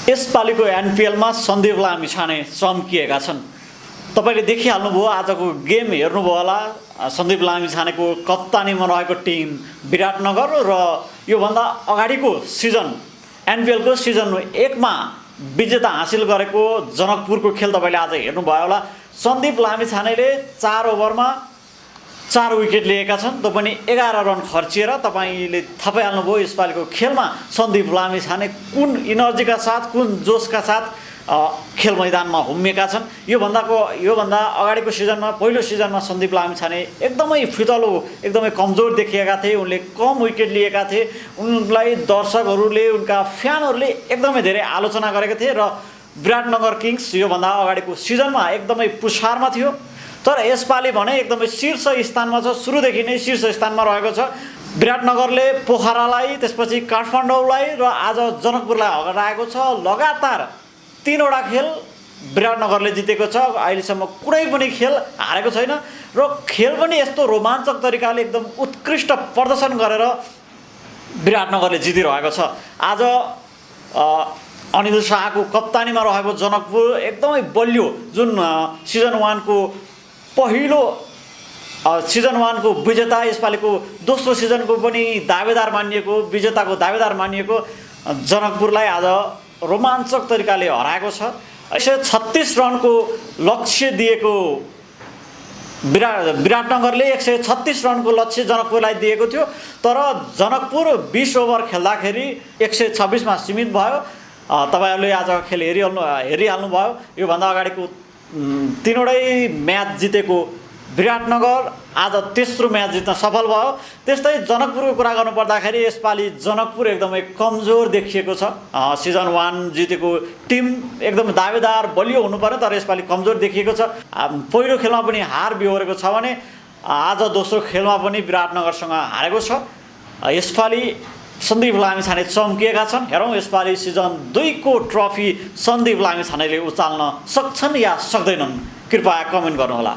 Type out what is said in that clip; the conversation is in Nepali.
यसपालिको एनपिएलमा सन्दीप लामिछाने चम्किएका छन्। तपाईँले देखिहाल्नुभयो, आजको गेम हेर्नुभयो होला। सन्दीप लामिछानेको कप्तानीमा रहेको टिम विराटनगर र योभन्दा अगाडिको सिजन एनपिएलको सिजन 1 मा विजेता हासिल गरेको जनकपुरको खेल तपाईँले आज हेर्नुभयो होला। सन्दीप लामिछानेले 4 ओभरमा 4 विकेट लिएका छन्, त्यो पनि 11 रन खर्चिएर। तपाईँले थाहा पाइहाल्नुभयो यसपालिको खेलमा सन्दीप लामिछाने कुन इनर्जीका साथ, कुन जोसका साथ खेल मैदानमा हुम्मिएका छन्। योभन्दा अगाडिको सिजनमा, पहिलो सिजनमा सन्दीप लामिछाने एकदमै फितलो, एकदमै कमजोर देखिएका थिए। उनले कम विकेट लिएका थिए। उनलाई दर्शकहरूले, उनका फ्यानहरूले एकदमै धेरै आलोचना गरेका थिए र विराटनगर किङ्स योभन्दा अगाडिको सिजनमा एकदमै पुछारमा थियो। तर यसपालि भने एकदमै शीर्ष स्थानमा छ, सुरुदेखि नै शीर्ष स्थानमा रहेको छ। विराटनगरले पोखरालाई, त्यसपछि काठमाडौँलाई र आज जनकपुरलाई हराएको छ। लगातार 3 वटा खेल विराटनगरले जितेको छ। अहिलेसम्म कुनै पनि खेल हारेको छैन र खेल पनि यस्तो रोमाञ्चक तरिकाले एकदम उत्कृष्ट प्रदर्शन गरेर विराटनगरले जितिरहेको छ। आज अनिल शाहको कप्तानीमा रहेको जनकपुर एकदमै बलियो, जुन सिजन 1 को पहिलो सिजन 1 को विजेता, यसपालिको दोस्रो सिजनको पनि दावेदार मानिएको, विजेताको दावेदार मानिएको जनकपुरलाई आज रोमाञ्चक तरिकाले हराएको छ। 136 रनको लक्ष्य दिएको विराटनगरले 136 रनको लक्ष्य जनकपुरलाई दिएको थियो, तर जनकपुर 20 ओभर खेल्दाखेरि 126 मा सीमित भयो। तपाईहरुले आज खेल हेरिहाल्नु भयो। योभन्दा अगाडिको 3 वटै म्याच जितेको विराटनगर आज तेस्रो म्याच जित्न सफल भयो। त्यस्तै जनकपुरको कुरा गर्नुपर्दाखेरि यसपालि जनकपुर एकदमै कमजोर देखिएको छ। सिजन 1 जितेको टिम एकदम दावेदार बलियो हुनुपर्यो, तर यसपालि कमजोर देखिएको छ। पहिलो खेलमा पनि हार बिहोरेको छ भने आज दोस्रो खेलमा पनि विराटनगरसँग हारेको छ। यसपालि सन्दीप लामिछाने चम्किएका छन्। हेरौँ यसपालि सिजन 2 को ट्रफी सन्दीप लामिछानेले उचाल्न सक्छन् या सक्दैनन्? कृपया कमेन्ट गर्नुहोला।